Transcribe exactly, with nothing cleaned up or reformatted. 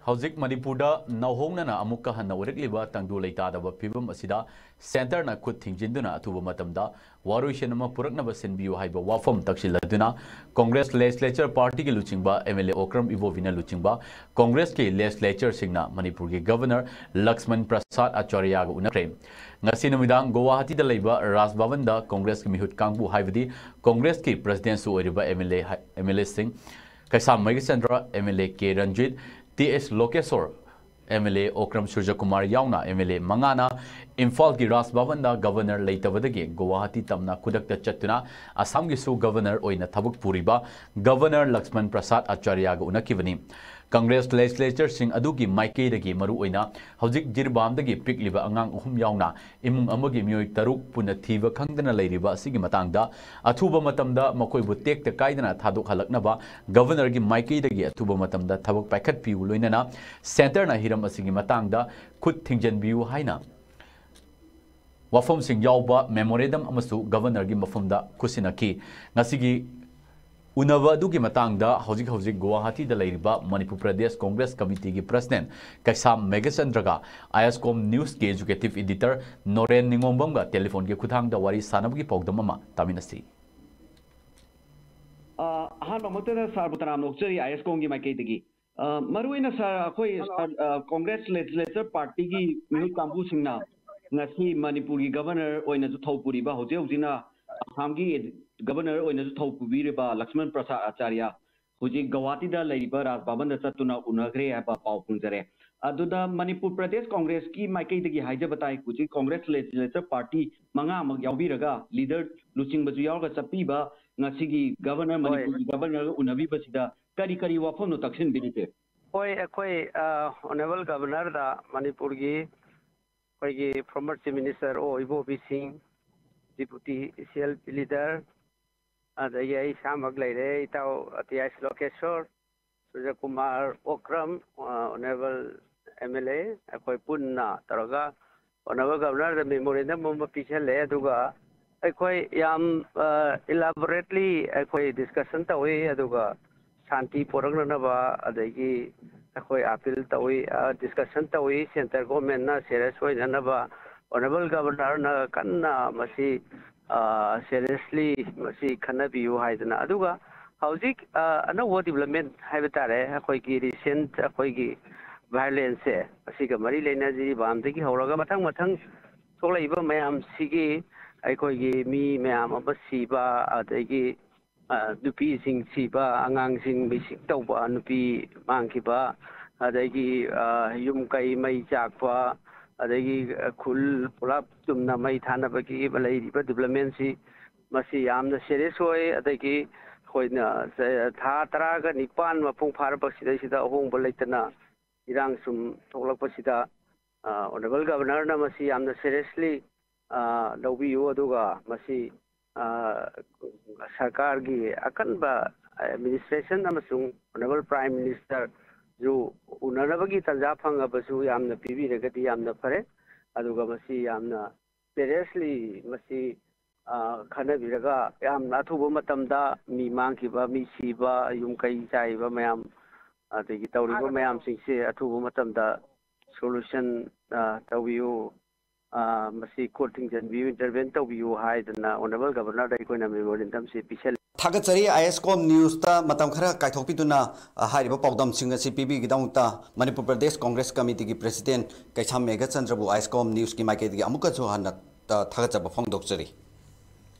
ꯍꯧꯖꯤꯛ ꯃꯅꯤꯄꯨꯔꯗ ꯅꯧꯍꯧꯅꯅ ꯑꯃꯨꯛꯀ ꯍꯟꯅ ꯑꯣꯏꯔꯛꯂꯤꯕ ꯇꯪꯗꯨ ꯂꯩꯇꯥꯗꯕ ꯐꯤꯕꯝ ꯑꯁꯤꯗ ꯁꯦꯟꯇꯔꯅ ꯈꯨꯠ ꯊꯤꯡꯖꯤꯟꯗꯨꯅ ꯑꯊꯨꯕ ꯃꯇꯝꯗ ꯋꯥꯔꯣꯏꯁꯤꯟ ꯑꯃ ꯄꯨꯔꯛꯅꯕ ꯁꯤꯟꯕꯤꯌꯨ ꯍꯥꯏꯕ ꯋꯥꯐꯝ ꯇꯛꯁꯤꯜꯂꯗꯨꯅ ꯀꯣꯡꯒ꯭ꯔꯦꯁ ꯂꯦꯖꯤꯁꯂꯦꯆꯔ ꯄꯥꯔꯇꯤꯒꯤ ꯂꯨꯆꯤꯡꯕ ꯑꯦꯝ ꯑꯦꯜ ꯑꯦ ꯑꯣꯀ꯭ꯔꯝ ꯏꯕꯣꯕꯤꯅ ꯂꯨꯆꯤꯡꯕ ꯀꯣꯡꯒ꯭ꯔꯦꯁꯀꯤ ꯂꯦꯖꯤꯁꯂꯦꯆꯔꯁꯤꯡꯅ ꯃꯅꯤꯄꯨꯔꯒꯤ ꯒꯕꯔꯅꯔ ꯂꯛꯁꯃꯟ ꯄ꯭ꯔꯁꯥꯗ ꯑꯆꯥꯔꯌꯥꯒ ꯎꯅꯈ꯭ꯔꯦ꯫ ꯉꯁꯤ ꯅꯨꯃꯤꯗꯥꯡ ꯒꯨꯋꯥꯍꯥꯇꯤꯗ ꯂꯩꯕ ꯔꯥꯖ ꯚꯕꯟꯗ ꯀꯣꯡꯒ꯭ꯔꯦꯁꯀꯤ ꯃꯤꯍꯨꯠ ꯀꯥꯡꯕꯨ ꯍꯥꯏꯕꯗꯤ ꯀꯣꯡꯒ꯭ꯔꯦꯁꯀꯤ ꯄ꯭ꯔꯁꯤꯗꯦꯟꯁꯨ ꯑꯣꯏꯔꯤꯕ ꯑꯦꯝ ꯑꯦꯜ ꯑꯦ ꯍꯥꯏ-, ꯑꯦꯝ ꯑꯦꯜ ꯑꯦꯁꯤꯡ Keisham Meghachandra, M L A K Ranjit, T S Lokeshor, M L A Okram Surjakumar ꯌꯥꯎꯅ ꯑꯦꯝ ꯑꯦꯜ ꯑꯦ ꯃꯉꯥꯅ ꯏꯝꯐꯥꯜꯒꯤ ꯔꯥꯖ ꯚꯕꯟꯗ ꯒꯕꯔꯅꯔ ꯂꯩꯇꯕꯗꯒꯤ ꯒꯨꯋꯥꯍꯥꯇꯤ ꯇꯝꯅ ꯈꯨꯗꯛꯇ ꯆꯠꯇꯨꯅ ꯑꯁꯥꯝꯒꯤꯁꯨ ꯒꯕꯔꯅꯔ ꯑꯣꯏꯅ ꯊꯕꯛ ꯄꯨꯔꯤꯕ ꯒꯕꯔꯅꯔ ꯂꯛꯁꯃꯟ ꯄ꯭ꯔꯁꯥꯗ ꯑꯆꯥꯔꯌꯥꯒ ꯎꯅꯈꯤꯕꯅꯤ꯫ ꯀꯪꯒ꯭ꯔꯦꯁ ꯂꯦꯖꯤꯁꯂꯦꯆꯔꯁꯤꯡ ꯑꯗꯨꯒꯤ ꯃꯥꯏꯀꯩꯗꯒꯤ ꯃꯔꯨꯑꯣꯏꯅ ꯍꯧꯖꯤꯛ ꯖꯤꯔꯤꯕꯥꯝꯗꯒꯤ ꯄꯤꯛꯂꯤꯕ ꯑꯉꯥꯡ ꯑꯍꯨꯝ ꯌꯥꯎꯅ ꯏꯃꯨꯡ ꯑꯃꯒꯤ ꯃꯤꯑꯣꯏ ꯇꯔꯨꯛ ꯄꯨꯟꯅ ꯊꯤꯕ ꯈꯪꯗꯅ ꯂꯩꯔꯤꯕ ꯑꯁꯤꯒꯤ ꯃꯇꯥꯡꯗ ꯑꯊꯨꯕ ꯃꯇꯝꯗ ꯃꯈꯣꯏꯕꯨ ꯇꯦꯛꯇ ꯀꯥꯏꯗꯅ ꯊꯥꯗꯣꯛꯍꯜꯂꯛꯅꯕ ꯒꯕꯔꯅꯔꯒꯤ ꯃꯥꯏꯀꯩꯗꯒꯤ ꯑꯊꯨꯕ ꯃꯇꯝꯗ ꯊꯕꯛ ꯄꯥꯏꯈꯠꯄꯤꯌꯨ ꯂꯣꯏꯅꯅ ꯁꯦꯟꯇꯔꯅ ꯍꯤꯔꯝ ꯑꯁꯤꯒꯤ ꯃꯇꯥꯡꯗ ꯈꯨꯠ ꯊꯤꯡꯖꯤꯟꯕꯤꯌꯨ ꯍꯥꯏꯅ ꯋꯥꯐꯝꯁꯤꯡ ꯌꯥꯎꯕ ꯃꯦꯃꯣꯔꯦꯟꯗꯝ ꯑꯃꯁꯨ ꯒꯕꯔꯅꯔꯒꯤ ꯃꯐꯝꯗ ꯈꯨꯠꯁꯤꯟꯅꯈꯤ꯫ ꯉꯁꯤꯒꯤ ꯎꯅꯕ ꯑꯗꯨꯒꯤ ꯃꯇꯥꯡꯗ ꯍꯧꯖꯤꯛ ꯍꯧꯖꯤꯛ ꯒꯨꯋꯥꯍꯥꯇꯤꯗ ꯂꯩꯔꯤꯕ ꯃꯅꯤꯄꯨꯔ ꯄ꯭ꯔꯗꯦꯁ ꯀꯣꯡꯒ꯭ꯔꯦꯁ ꯀꯃꯤꯇꯤꯒꯤ ꯄ꯭ꯔꯁꯤꯗꯦꯟ ꯀꯩꯁꯥꯝ ꯃꯦꯘꯆꯟꯗ꯭ꯔꯒ ꯑꯥꯏ ꯑꯦꯁ ꯀꯣꯝ ꯅ꯭ꯌꯨꯁꯀꯤ ꯑꯦꯖꯨꯀꯦꯇꯤꯚ ꯏꯗꯤꯇꯔ ꯅꯣꯔꯦꯟ ꯅꯤꯉꯣꯝꯕꯝꯒ ꯇꯦꯂꯤꯐꯣꯟꯒꯤ ꯈꯨꯠꯊꯥꯡꯗ ꯋꯥꯔꯤ ꯁꯥꯟꯅꯕꯒꯤ ꯄꯥꯎꯗꯝ ꯑꯃ ꯇꯥꯃꯤꯟꯅꯁꯤ꯫ ꯑ, ꯑꯍꯥꯟꯕꯃꯛꯇꯗ ꯁꯥꯔꯕꯨ ꯇꯔꯥꯝꯅ ꯑꯣꯛꯆꯔꯤ ꯑꯥꯏ ꯑꯦꯁ ꯀꯣꯝꯒꯤ ꯃꯥꯏꯀꯩꯗꯒꯤ꯫ ꯑ, ꯃꯔꯨꯑꯣꯏꯅ ꯁꯥꯔ, ꯑꯩꯈꯣꯏ ꯁꯥꯔ, ꯑ, ꯀꯣꯡꯒ꯭ꯔꯦꯁ ꯂꯦꯖꯤꯁꯂꯦꯆꯔ ꯄꯥꯔꯇꯤꯒꯤ ꯃꯤꯍꯨꯠ ꯀꯥꯡꯕꯨꯁꯤꯡꯅ ꯉꯁꯤ ꯃꯅꯤꯄꯨꯔꯒꯤ ꯒꯕꯔꯅꯔ ꯑꯣꯏꯅꯁꯨ ꯊꯧ ꯄꯨꯔꯤꯕ, ꯍꯧꯖꯤꯛ ꯍꯧꯖꯤꯛꯅ ꯑꯁꯥꯝꯒꯤ ꯒꯕꯔꯅꯔ ꯑꯣꯏꯅꯁꯨ ꯊꯧ ꯄꯨꯕꯤꯔꯤꯕ ꯂꯛꯁꯃꯟ ꯄ꯭ꯔꯁꯥꯗ ꯑꯆꯥꯔꯌꯥ ꯍꯧꯖꯤꯛ ꯒꯧꯍꯥꯇꯤꯗ ꯂꯩꯔꯤꯕ ꯔꯥꯖ ꯚꯕꯟꯗ ꯆꯠꯇꯨꯅ ꯎꯅꯈ꯭ꯔꯦ ꯍꯥꯏꯕ ꯄꯥꯎ ꯐꯪꯖꯔꯦ꯫ ꯑꯗꯨꯗ ꯃꯅꯤꯄꯨꯔ ꯄ꯭ꯔꯗꯦꯁ ꯀꯣꯡꯒ꯭ꯔꯦꯁꯀꯤ ꯃꯥꯏꯀꯩꯗꯒꯤ ꯍꯥꯏꯖꯕ ꯇꯥꯏ, ꯍꯧꯖꯤꯛ ꯀꯣꯡꯒ꯭ꯔꯦꯁ ꯂꯦꯖꯤꯁꯂꯦꯆꯔ ꯄꯥꯔꯇꯤ ꯃꯉꯥꯃꯛ ꯌꯥꯎꯕꯤꯔꯒ ꯂꯤꯗꯔ ꯂꯨꯆꯤꯡꯕꯁꯨ ꯌꯥꯎꯔꯒ ꯆꯠꯄꯤꯕ ꯉꯁꯤꯒꯤ ꯒꯕꯔꯅꯔ, ꯍꯣꯏ꯫ ꯃꯅꯤꯄꯨꯔꯒꯤ ꯒꯕꯔꯅꯔꯒ ꯎꯅꯕꯤꯕꯁꯤꯗ ꯀꯔꯤ ꯀꯔꯤ ꯋꯥꯐꯝꯅꯣ ꯇꯛꯁꯤꯟꯕꯤꯔꯤꯁꯦ? ꯍꯣꯏ, ꯑꯩꯈꯣꯏ, ꯑ, ꯑꯣꯅꯔꯦꯕꯜ ꯒꯕꯔꯅꯔꯗ ꯃꯅꯤꯄꯨꯔꯒꯤ ꯑꯩꯈꯣꯏꯒꯤ former Chief Minister ꯑꯣ ꯏꯕꯣꯕꯤ ꯁꯤꯡ, Deputy C L P leader, ꯑꯗꯒꯤ ꯑꯩ ꯏꯁꯥꯃꯛ ꯂꯩꯔꯦ, ꯏꯇꯥꯎ ꯇꯤ ꯑꯥꯏ ꯂꯣꯀꯦꯁꯣꯔ, ꯁꯨꯔꯖꯀꯨꯃꯥꯔ ꯑꯣꯀ꯭ꯔꯝ, ꯑ, ꯑꯣꯅꯔꯦꯕꯜ ꯑꯦꯝ ꯑꯦꯜ ꯑꯦ, ꯑꯩꯈꯣꯏ ꯄꯨꯟꯅ ꯇꯧꯔꯒ ꯑꯣꯅꯔꯦꯕꯜ ꯒꯕꯔꯅꯔꯗ ꯃꯦꯃꯣꯔꯦꯟꯗꯝ ꯑꯃ ꯄꯤꯁꯜꯂꯦ꯫ ꯑꯗꯨꯒ ꯑꯩꯈꯣꯏ ꯌꯥꯝ, ꯑ, elaborately ꯑꯩꯈꯣꯏ discussion ꯇꯧꯏ꯫ ꯑꯗꯨꯒ ꯁꯥꯟꯇꯤ ꯄꯣꯔꯛꯅꯅꯕ, ꯑꯗꯒꯤ ꯑꯩꯈꯣꯏ ꯑꯥꯄꯤꯜ ꯇꯧꯏ, ꯗꯤꯁꯀꯁꯟ ꯇꯧꯏ꯫ ꯁꯦꯟꯇꯔ ꯒꯣꯔꯃꯦꯟꯅ ꯁꯦꯔꯤꯌꯁ ꯑꯣꯏꯅꯅꯕ ꯑꯣꯅꯔꯦꯕꯜ ꯒꯕꯔꯅꯔꯅ ꯀꯟꯅ ꯃꯁꯤ ꯁꯦꯔꯤꯌꯁꯂꯤ ꯃꯁꯤ ꯈꯟꯅꯕꯤꯌꯨ ꯍꯥꯏꯗꯅ꯫ ꯑꯗꯨꯒ ꯍꯧꯖꯤꯛ ꯑꯅꯧꯕ ꯗꯤꯕꯂꯞꯃꯦꯟ ꯍꯥꯏꯕ ꯇꯥꯔꯦ, ꯑꯩꯈꯣꯏꯒꯤ ꯔꯤꯁꯦꯟꯠ ꯑꯩꯈꯣꯏꯒꯤ ꯚꯥꯏꯑꯣꯂꯦꯟꯁꯁꯦ, ꯑꯁꯤꯒ ꯃꯔꯤ ꯂꯩꯅꯖꯔꯤꯕ ꯑꯝꯗꯒꯤ ꯍꯧꯔꯒ ꯃꯊꯪ ꯃꯊꯪ ꯊꯣꯛꯂꯛꯏꯕ ꯃꯌꯥꯝꯁꯤꯒꯤ ꯑꯩꯈꯣꯏꯒꯤ ꯃꯤ ꯃꯌꯥꯝ ꯑꯃ ꯁꯤꯕ, ꯑꯗꯒꯤ ꯅꯨꯄꯤꯁꯤꯡ ꯁꯤꯕ, ꯑꯉꯥꯡꯁꯤꯡ ꯃꯤꯁꯤꯡ ꯇꯧꯕ, ꯅꯨꯄꯤ ꯃꯥꯡꯈꯤꯕ, ꯑꯗꯒꯤ ꯌꯨꯝ ꯀꯩ ꯃꯩ ꯆꯥꯛꯄ, ꯑꯗꯒꯤ ꯈꯨꯜ ꯄꯨꯂꯞ ꯆꯨꯝꯅ ꯃꯩ ꯊꯥꯅꯕꯒꯤ ꯂꯩꯔꯤꯕ ꯗꯤꯕꯂꯞꯃꯦꯟꯁꯤ, ꯃꯁꯤ ꯌꯥꯝꯅ ꯁꯦꯔꯤꯌꯁ ꯑꯣꯏ꯫ ꯑꯗꯒꯤ ꯑꯩꯈꯣꯏꯅ ꯊꯥ ꯇꯔꯥꯒ ꯅꯤꯄꯥꯟ ꯃꯄꯨꯡ ꯐꯥꯔꯛꯄꯁꯤꯗꯩꯁꯤꯗ ꯑꯍꯣꯡꯕ ꯂꯩꯇꯅ ꯏꯔꯥꯡ ꯁꯨꯝ ꯊꯣꯛꯂꯛꯄꯁꯤꯗ ꯑꯣꯅꯔꯦꯕꯜ ꯒꯕꯔꯅꯔꯅ ꯃꯁꯤ ꯌꯥꯝꯅ ꯁꯦꯔꯤꯌꯁꯂꯤ ꯂꯧꯕꯤꯌꯨ꯫ ꯑꯗꯨꯒ ꯃꯁꯤ ꯁꯔꯀꯥꯔꯒꯤ ꯑꯀꯟꯕ ꯑꯦꯗꯃꯤꯅꯤꯁꯇ꯭ꯔꯦꯁꯟ ꯑꯃꯁꯨꯡ ꯑꯣꯅꯔꯦꯕꯜ ꯄ꯭ꯔꯥꯏꯝ ꯃꯤꯅꯤꯁꯇꯔꯁꯨ ꯎꯅꯅꯕꯒꯤ ꯇꯥꯟꯖꯥ ꯐꯪꯉꯕꯁꯨ ꯌꯥꯝꯅ ꯄꯤꯕꯤꯔꯒꯗꯤ ꯌꯥꯝꯅ ꯐꯔꯦ꯫ ꯑꯗꯨꯒ ꯃꯁꯤ ꯌꯥꯝꯅ ꯁꯦꯔꯤꯌꯁꯂꯤ ꯃꯁꯤ ꯈꯟꯅꯕꯤꯔꯒ ꯌꯥꯝꯅ ꯑꯊꯨꯕ ꯃꯇꯝꯗ ꯃꯤ ꯃꯥꯡꯈꯤꯕ, ꯃꯤ ꯁꯤꯕ, ꯌꯨꯝ ꯀꯩ ꯆꯥꯏꯕ ꯃꯌꯥꯝ, ꯑꯗꯒꯤ ꯇꯧꯔꯤꯕ ꯃꯌꯥꯝꯁꯤꯡꯁꯦ ꯑꯊꯨꯕ ꯃꯇꯝꯗ ꯁꯣꯂꯨꯁꯟ ꯇꯧꯕꯤꯌꯨ꯫ ꯃꯁꯤ ꯀꯣꯔꯠ ꯊꯤꯡꯖꯤꯟꯕꯤꯌꯨ, ꯏꯟꯇꯔꯚꯦꯟ ꯇꯧꯕꯤꯌꯨ ꯍꯥꯏꯗꯅ ꯑꯣꯅꯔꯦꯕꯜ ꯒꯕꯔꯅꯔꯗ ꯑꯩꯈꯣꯏꯅ ꯃꯦꯃꯣꯔꯦꯟꯗꯝꯁꯤ ꯄꯤꯁꯜꯂꯤ꯫ ꯊꯥꯒꯠꯆꯔꯤ꯫ ꯑꯥꯏ ꯑꯦꯁ ꯀꯣꯝ ꯅ꯭ꯌꯨꯁꯇ ꯃꯇꯝ ꯈꯔ ꯀꯥꯏꯊꯣꯛꯄꯤꯗꯨꯅ ꯍꯥꯏꯔꯤꯕ ꯄꯥꯎꯗꯝꯁꯤꯡ ꯑꯁꯤ ꯄꯤꯕꯤꯒꯤꯗꯃꯛꯇ ꯃꯅꯤꯄꯨꯔ ꯄ꯭ꯔꯗꯦꯁ ꯀꯣꯡꯒ꯭ꯔꯦꯁ ꯀꯃꯤꯇꯤꯒꯤ ꯄ꯭ꯔꯦꯁꯤꯗꯦꯟ ꯀꯩꯁꯥꯝ ꯃꯦꯘꯆꯟꯗ꯭ꯔꯕꯨ ꯑꯥꯏ ꯑꯦꯁ ꯀꯣꯝ ꯅ꯭ꯌꯨꯁꯀꯤ ꯃꯥꯏꯀꯩꯗꯒꯤ ꯑꯃꯨꯛꯀꯁꯨ ꯍꯟꯅ ꯊꯥꯒꯠꯆꯕ ꯐꯣꯡꯗꯣꯛꯆꯔꯤ꯫